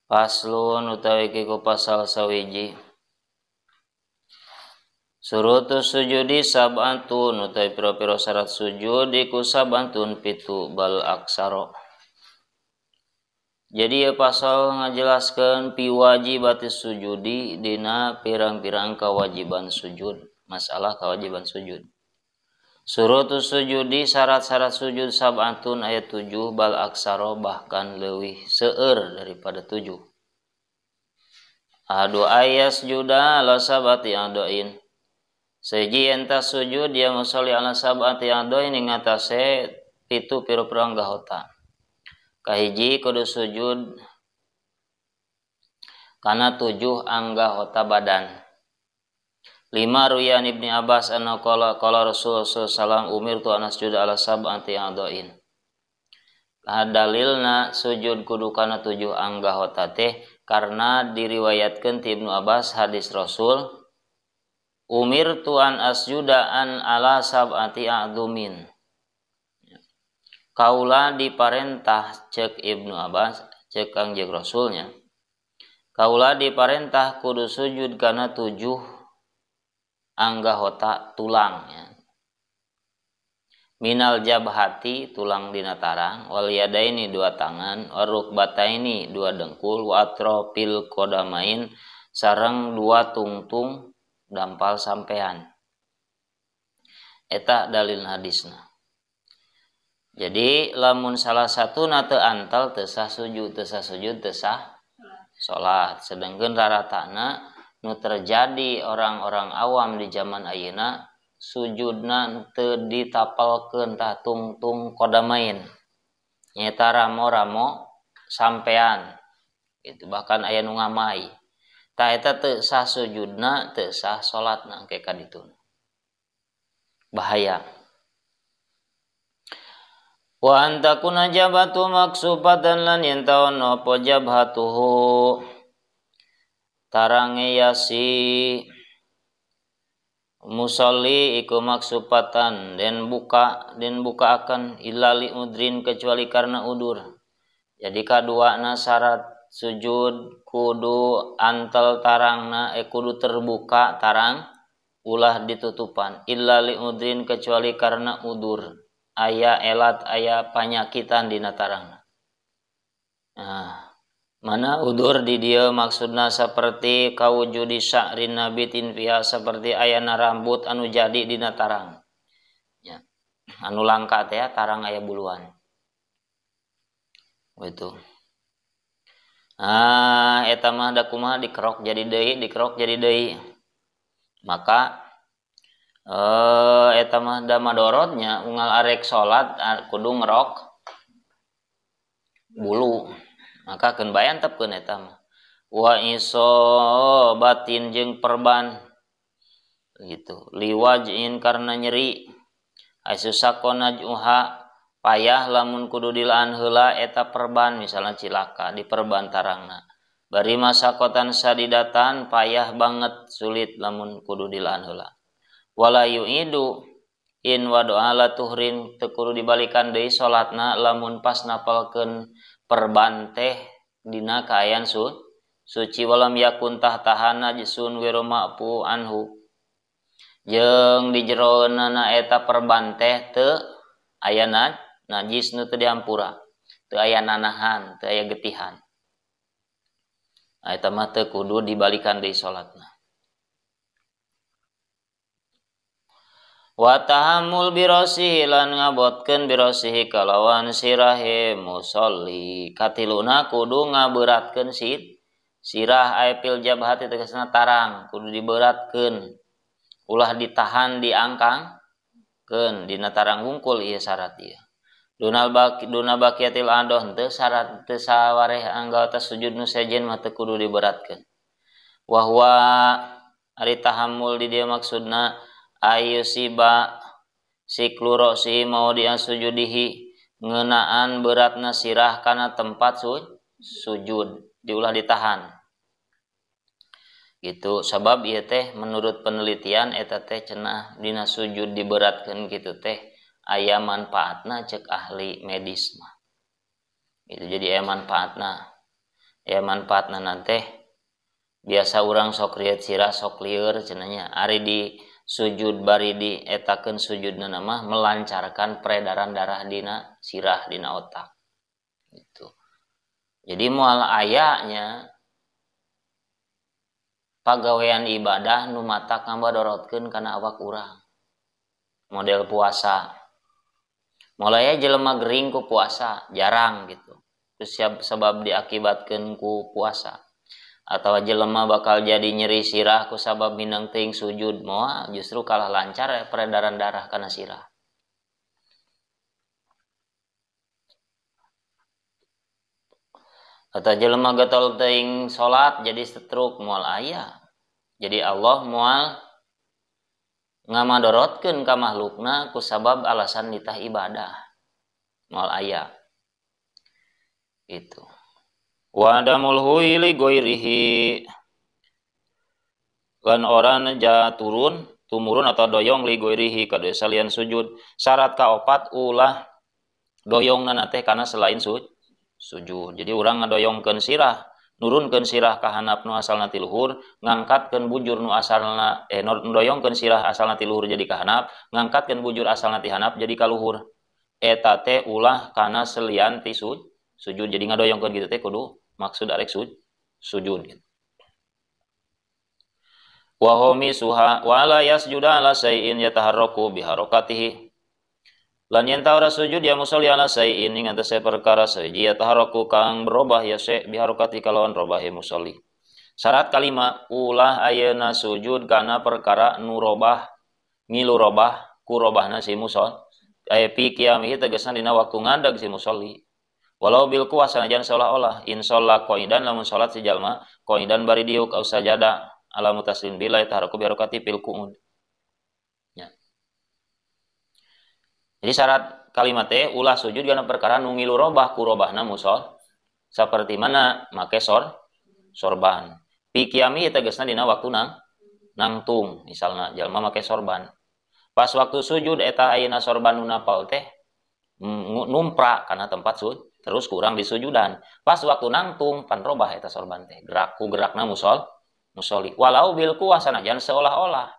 Faslun utawi iki ku pasal sawiji. Surutus sujudi sab'atun utawi pira-pira syarat sujud iku sab'atun pitu bal aksaro. Jadi ya pasal ngajelaskeun pi wajibatis sujudi dina pirang-pirang kewajiban sujud, masalah kewajiban sujud. Surutus sujudi syarat-syarat sujud sab'atun ayat 7 bal aksaro bahkan leuwih seueur daripada 7. Adu ayas juda ala sab'ati adoin. Seji enta sujud dia musolli ala sab'ati adoin ing atase pitu pira-pira anggota. Kahiji kudu sujud kana 7 anggota badan. Lima ruyan Ibni Abbas anna qala qala Rasulullah sallallahu alaihi wasallam umirtu an asjuda ala sab'ati a'dha'in. Nah, dalilna sujud kudu kana 7 anggota teh karena diriwayatkeun ti Ibnu Abbas hadis Rasul umirtu an asjuda an ala sab'ati a'dhumin. Kaula diparentah cek Ibnu Abbas cek Kangjeng Rasulnya. Kaula diparentah kudu sujud kana 7 anggota tulangnya. Minal jabhati tulang dina tarang, wal yadaini dua tangan, warukbataini dua dengkul, wa atrofil qadamain sareng dua tungtung dampal sampean. Eta dalil hadisna. Jadi lamun salah satu na teu antal teu sah sujud, teu sah sujud, teu sah salat. Sedangkeun raratana nu terjadi orang-orang awam di zaman ayeuna sujudna teu ditapalkeun tah tungtung kodamain nyaeta ramo-ramo sampean gitu, bahkan aya nu ngamai tah eta teu sah sujudna teu sah salatna engke ka ditu bahaya. Wa antakuna jabatu maksubatan lan yen taon apa jabhatuhu tarange yasi musolli iku maksupatan den buka akan ilali udrin kecuali karena udur. Jadi kaduana syarat sujud kudu antel tarangna kudu terbuka tarang ulah ditutupan ilali udrin kecuali karena udur aya elat aya panyakitan dina tarangna. Nah, mana udur di dia maksudna seperti kawujudi sya'rin nabitin fiha seperti ayana rambut anu jadi dina tarang. Ya. Anu langka teh tarang aya buluan. Gitu. Ah, eta mah da kumaha dikerok jadi deui, dikerok jadi deui. Maka eta mah da madorotnya unggal arek salat kudu ngerok bulu. Maka keun bae antepkeun eta mah. Wa isobatin jeung perban gitu. Liwajin karena nyeri. Aisusakona juha payah lamun kudu dilaan heula eta perban misalnya cilaka di perban tarangna. Bari masakotan sadidatan payah banget sulit lamun kudu dilaan heula. Wala yu'idu in wadoa la tuhrin teu kudu dibalikan deui salatna lamun pas napalkeun perban teh dina kaayaan suci walam yakun tahtahana jisun wiru ma'fu anhu jeung di jeroeunana eta perban teh teu aya najis nu teu dihampura teu aya nanahan teu aya getihan. Nah, eta mah teu kudu dibalikan deui salatna. Wa tahammul birasihi lan ngabotkeun birasihi kalawan sirahe musolli. Katiluna kudu ngaberatkeun sirah aya pil jabhati tegasna tarang kudu diberatkeun ulah ditahan diangkangkeun dina tarang wungkul ieu syarat ieu. Duna baqiyatil adoh teu syarat teu sawareh anggota sujud nu sejen mah teu kudu diberatkeun. Wa huwa ari tahammul di dieu maksudna ayusiba siklu rosi mau dia sujudihi ngeunaan beratna sirah kana tempat sujud diulah ditahan gitu. Sabab ieu teh menurut penelitian eta teh cenah dina sujud diberatkeun kitu teh aya manfaatna cek ahli medis mah gitu. Jadi aya manfaatna. Ya manfaatna teh biasa urang sok riet sirah sok lieur cenah nya. Ari di sujud bari di etakeun sujudna mah melancarkan peredaran darah dina sirah dina otak gitu. Jadi moal aya nya pagawean ibadah nu matak ngabadorotkeun kana awak urang. Model puasa. Mulai jelema gering ku puasa jarang gitu. Terus sebab diakibatkeun ku puasa. Atau jelema bakal jadi nyeri sirah ku sabab minang teuing sujud moal justru kalah lancar peredaran darah kana sirah. Atau jelema getol teuing salat jadi stroke moal aya. Jadi Allah moal ngamadorotkeun ka makhlukna ku sabab alasan nitah ibadah. Moal aya. Itu. Wa adamul huili ghairihi lan ora neja turun tumurun atau doyong li ghairihi ka salian sujud. Syarat kaopat ulah doyongna teh kana selain sujud. Jadi urang ngadoyongkeun sirah, nurunkeun sirah ka handap nu asalna ti luhur, ngangkatkeun bujur nu asalna doyongkeun sirah asalna ti luhur jadi ka handap, ngangkatkeun bujur asalna ti handap jadi ka luhur. Eta teh ulah kana selian ti sujud. Jadi ngadoyongkeun kitu teh kudu maksud arek sujud gitu. Wa homi suha wa la yasjuda ala say'in yataharraku biharakatihi. Lan yen ta ora sujud ya musolli ala say'in ing atase perkara sahiji yataharraku kang berubah ya syai' biharakati kalawan robahe musolli. Syarat kalima ulah ayeuna sujud kana perkara nu robah ngilu robah ku robahna si musol. Aya pi qiyamihi tegasna dina waktu ngadag si musolli. Walau bil kuasa sanajan seolah-olah in sholla qaidan lamun salat si jalma qaidan bari diuk au sajada ala mutaslin bila taharraku bi harakati fil qu'ud. Ya. Jadi syarat kalimat teh ulah sujud kana perkara nu ngilu robah ku robahna musol saperti mana make sorban. Pi qiyami tegasna dina waktu nangtung misalna jalma make sorban. Pas waktu sujud eta ayeuna sorban nu napal teh numprak kana tempat sujud terus kurang di sujudan. Pas waktu nangtung pan robah eta sorban teh gerak ku gerakna musoli walau bil kuasa sanajan seolah-olah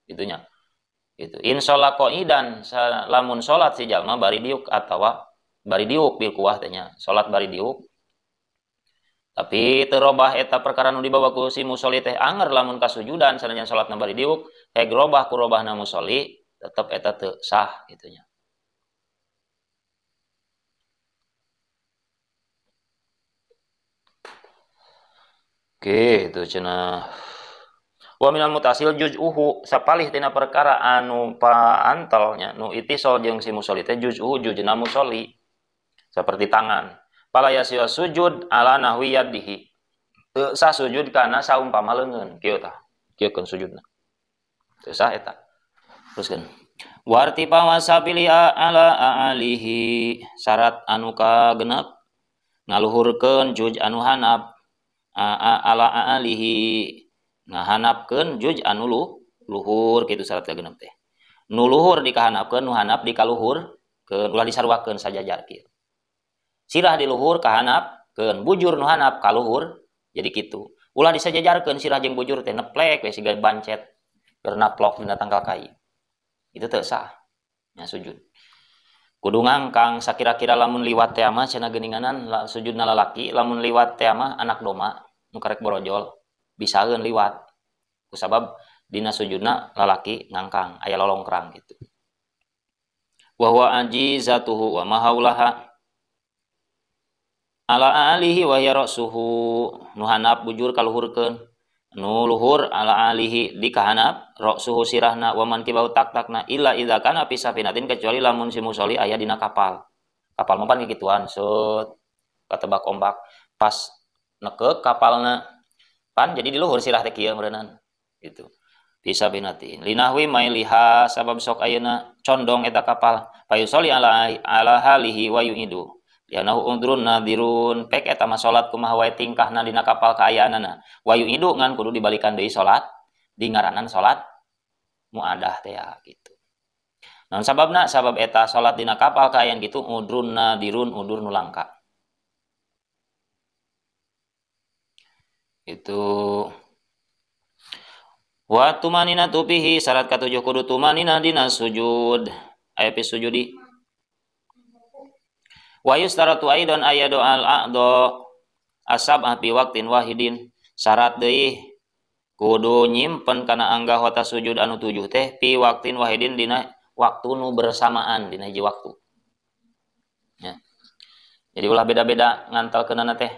gitunya. Gitu. In sholat qaidan lamun salat si jalma bari diuk atawa bari diuk bil kuah teh nya salat bari diuk tapi teu robah eta perkara nu dibawa ku si musoli teh anger lamun kasujudan sanajan salatna bari diuk heg robah ku robahna musoli tetep eta teu sah gitunya. Oke, itu cenah. Wa minal mutasil juz'uhu sapalih tina perkara anu paantelnya nu itisol jeung si musolli teh juz'uhu juzna musolli. Seperti tangan. Fala yasiu sujud ala nahwi yadihi. Teu sah sujud kana saumpama leungeun kieu tah. Kieu keun sujudna. Teu sah eta. Teruskeun. Wartifa wasabili ala alihi syarat anu kagenep ngaluhurkeun juj anu hanap ala alihi ngahanapkeun juj anu luhur kitu syarat kagenep teh. Nu luhur dikahanapkeun nu hanap dikaluhurkeun ulah disaruakeun sajajar kieu. Sirah di luhur kahanapkeun bujur nu hanap kaluhur jadi kitu. Ulah disajajarkeun sirah jeung bujur teh neplek we siga bancet keur naplok dina tangkal kai. Itu teu sah nya sujud. Kudu ngangkang sakira-kira lamun liwat teh mah cenah geuninganan sujudna lalaki lamun liwat teh mah anak doma nu karek borojol bisaeun liwat. Kusabab dina sujudna lalaki ngangkang aya lolongkrang gitu. Wa huwa ajizatuhu wa ma haulaha ala alihi wa hiya ra'suhu nu hanap bujur kaluhurkeun nu luhur ala alihi dikahanap ra'suhu sirahna wa man kibau tak-takna illa idza kana fi safinatin kecuali lamun si musolli aya dina kapal. Kapal mah pan kikituan seut katebak ombak pas nekeuk kapalna pan jadi di luhur sirah teh kieu meureunnan gitu. Fi safinatin linahwi mailiha sabab sok ayeuna condong eta kapal payusolli ala halihi wa yu'idu Yanahu undrun nadirun pek eta mah salat kumaha wae tingkahna dina kapal kaayaanana. Wa yu'idu ngan kudu dibalikan deui salat di ngaranan salat muadah teh ya gitu. Naon sababna? Sabab eta salat dina kapal kaayaan gitu udrun nadirun udur nu langka. Itu wa tumanina tupihi syarat katujuh kudu tumanina dina sujud aya fi sujudi. Wa yustaratu aidan aya do'al a'do asab'a fi waqtin wahidin syarat deui kudu nyimpen kana anggahota sujud anu tujuh teh fi waqtin wahidin dina waktu nu bersamaan dina hiji waktu. Ya. Jadi ulah beda-beda ngantalkeunana teh.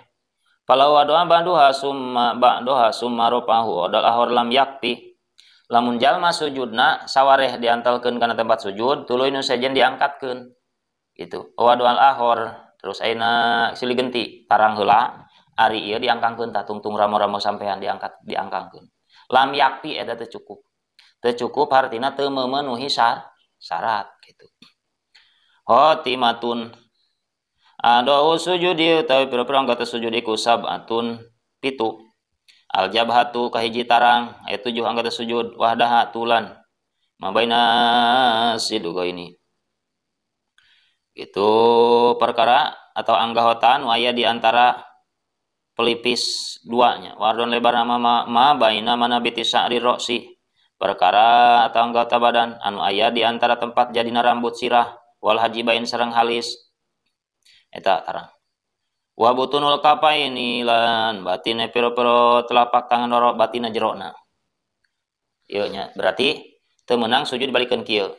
Falau wadoa ba'duha summa ba'duha summa rafahu odal ahor lam yakfi. Lamun jalma sujudna sawareh diantalkeun kana tempat sujud tuluy nu sejen diangkatkeun. Gitu. Wadoal ahor terus ayeuna silih genti tarang heula ari ieu diangkangkeun tah tungtung ramo-ramo sampean diangkat diangkangkeun. Lam yakfi eta teu cukup. Teu cukup hartina teu memenuhi syarat gitu. Khotimatun ado sujudi utawi pira-pira anggota sujud iku sab'atun pitu. Al jabhatu kahiji tarang aya 7 anggota sujud wahdaha tulan mabaina sidugaini. Itu perkara atau anggota nu aya di antara pelipis duanya. Wardon lebar nama ma baina manabiti sya'ri roksi. Perkara atau anggota badan anu aya di antara tempat jadina rambut sirah wal hajibain sareng halis. Eta tarang. Wa butunul kapaini lan batine piro-piro telapak tangan loro batina jerona. Ieu nya berarti teu meunang sujud balikeun kieu.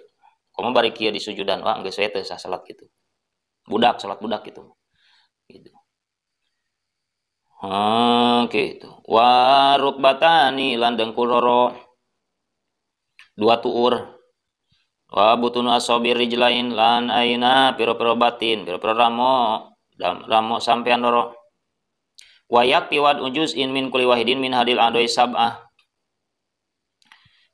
Komo bari kieu di sujudan wah geus we teu sah salat kitu. Budak salat budak kitu. Gitu. Gitu. Wa rukbatani lan dengkul loro dua tuur. Wa butunu asobir rijlain lan aina piro-piro batin piro-piro ramo ramo sampean loro. Wa yakfi wad juz'in min kulli wahidin min hadil adoi sab'ah.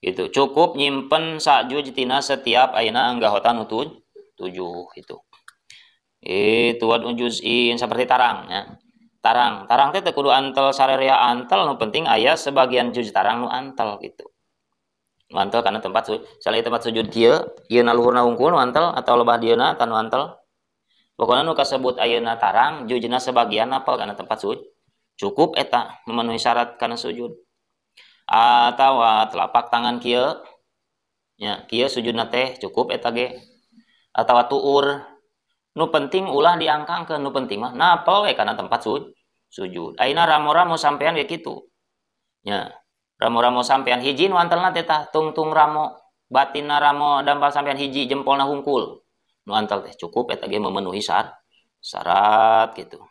Gitu. Cukup nyimpen sak juj tina setiap aina anggahota nu tujuh gitu. Itu wad juz'in seperti tarang ya. Tarang, tarang teh teu kudu antel sarerea antel nu penting aya sebagian juj tarang nu antel gitu. Nu antel karena tempat misalnya tempat sujud kieu, ieu na luhurna hungkul nu antel atau lebah dieuna tan nu antel. Pokona nu kasebut ayeuna tarang jujna sebagian apel karena tempat sujud. Cukup eta memenuhi syarat kana sujud. Atawa telapak tangan kieu nya, kieu sujudna teh cukup eta ge. Atawa tuur nu penting ulah diangkangkeun, nu penting mah napel we kana tempat sujud. Ayeuna ramo-ramo sampean ge kitu. Nya, ramo-ramo sampean hiji nu antelna teh tah tungtung ramo, batinna ramo dampal sampean hiji jempolna hungkul. Nu antel teh cukup eta ge memenuhi syarat gitu.